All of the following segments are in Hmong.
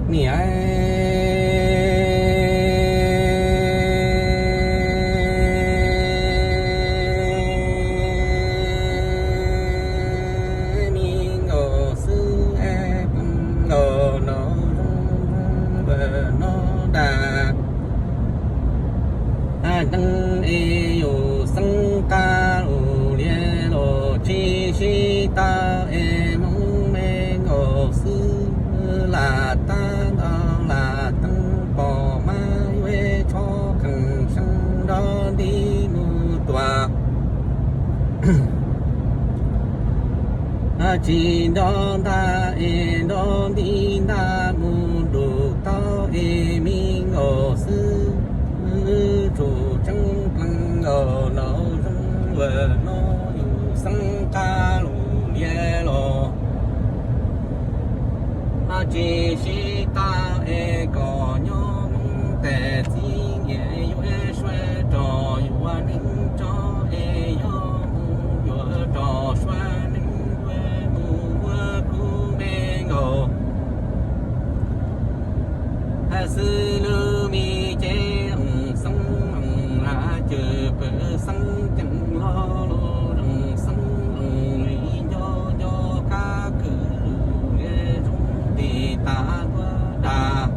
Niam, me nkaus xwb es pheej los nov zoo zoo npawg nov dag. Neeg es yus xeeb qab lus liab los tsis sib tau es Hmoob me nkaus xwb. Lam tab ntau lam teeb pom mab yuav tsho kheem seeb nrov nti mus tuaj. Tsis nrov ntag es nrov nti ntag mus dum tau es me nkaus xwb. Tsum tseeb plees nkaus nov zoo ua no yus xeeb qab lus liab los tsis sib tau es kom nyob Hmoob tes txib niam yuav suav rau yuav neeg tso es yog mus yuav rau suav neeg yuav mus ua kuv me nkaus. Hais xwb lub me ces xeeb lam cwm pwm xeeb ceem lo lus xeeb li nco nco kab kwm lus zoo tis tas tuaj dag.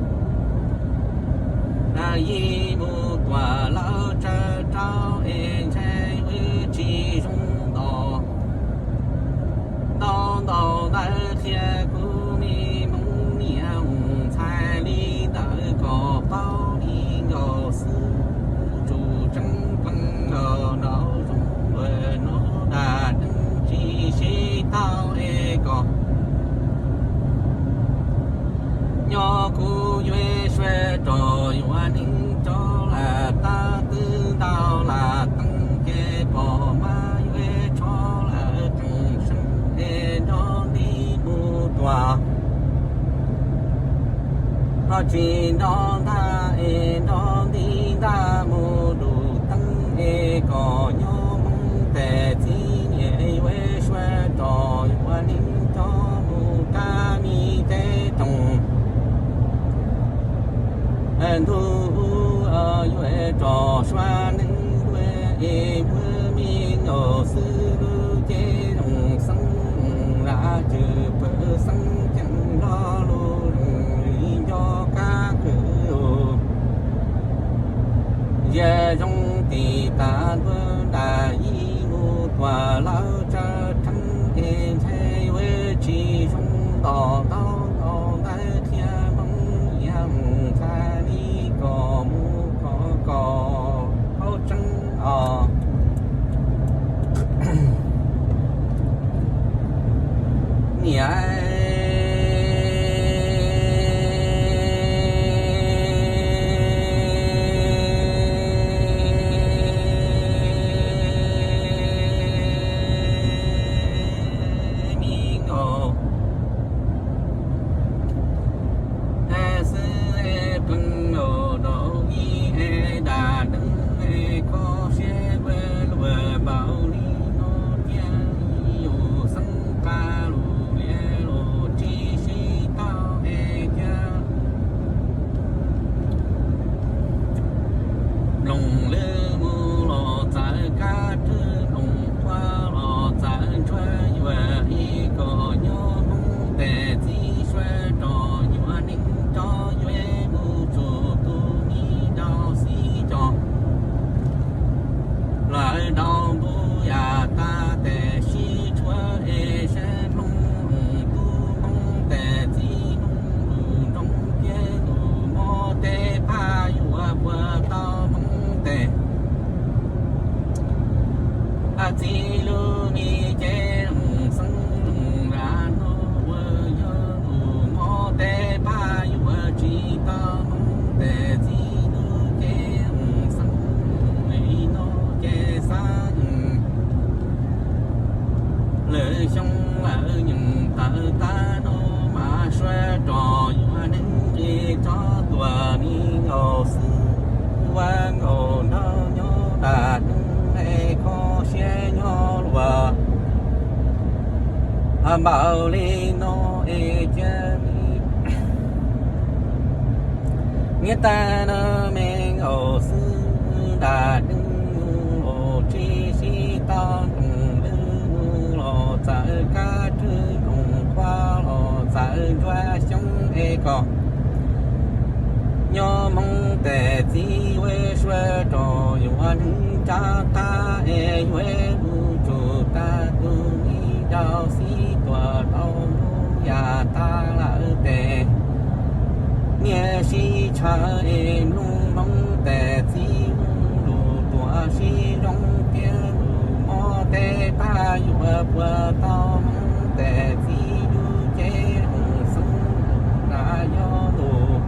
Yij mus tuam lawv tsawg rau es ntshai yuav tsis zoo ntau. Ntau ntau ntawd qhia kuv me Hmoob niam ntxhais li ntawd kom paub li nkaus xwb. Tsum tseeb plees nkaus nov zoo ua no dag neeg tsis sib tau es kom nyob kuv yuav suav rau yuav neeg tso lam tab twb ntau lam teeb ces pom mab yuav tsho lam kheem seeb es nrov nti mus tuaj. Ho tsis nrov ntag es nrov nti ntag mus dum teeb es kom nyob Hmoob tes txib niam yuav suav rau yuav neeg tso mus kab me teb roog. Ntuj, yuav rau suav neeg dua es muab me nkaus xwb lub cev zoo xeeb lam cwm pwm xeeb ceem lo lus zoo li nco kab kwm. Yaj zoo tis tas ntuag dag yij mus tuam lawv tsawg rheev es ntshai yuav tsis zoo ntau ntau ntau ntawd qhia Hmoob niam ntxhais li kom mus kom kom haub tseeb os. Niam, me nkaus xwb es plees los rau yij es dag neeg es kho siab ua luag npaum li no thiab. Yus xeeb qab lus liab los tsis sib tau es thiab. Mloog lwm mus los txawv kab rwg, mloog quaj los txawv ntsuag, yuav ib kom nyob Hmoob tes txib suav rau yuav neeg tso yuav mus tsum tus me rau xib cos. Lawv ntaus ntuj yam tas tes sib tshuav es saib mloog tub Hmoob tes txib mloog lus nroo thiab lus mob tej phaj yuav puas tau Hmoob tes. Txij lub me cev xeeb lam no ua yog lus mob tej phaj yuav tsis tau Hmoob tes txij lub cev xeeb li no ces xav lwm xyoo lawv nyeem tawv tag no mas suav rau yuav neeg nqi tsob tuam ni nkaus xwb, ua nkaus nraug nyob dag neeg es kho siab nyob luag npaum li no es cia li Niam tais no me nkaus xwb, nram dej mus los tsis sib tau, nroos dej mus los txawv kab rwg, nroos qhuav los txawv ntsuab xyoob es kom nyob Hmoob tes txiv ua suav rog yuav neeg rov qab es yuav mus tsum tag tus me rau xib tuam rau hnub yam tag lawm tes niam sib tshawv es mloog Hmoob tes txiv lus tuam sib zoo thiab lus mob tej paj yuav puas tau Hmoob tes txiv lub cev lus xwb na yog lus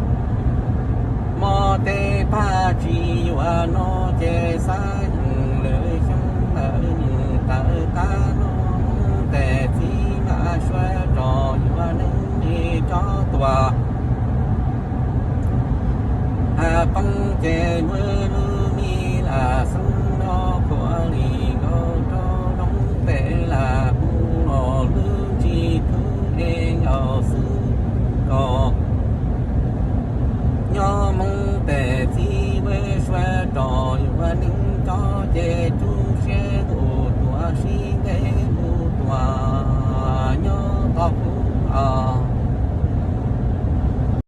mob tej paj tsis yuav no ces xav yees lwm xyoo lawm nws tawm tab no Hmoob tes txiv mam suav rog yuav neeg li rov tuam ha poob ces muaj lub me lam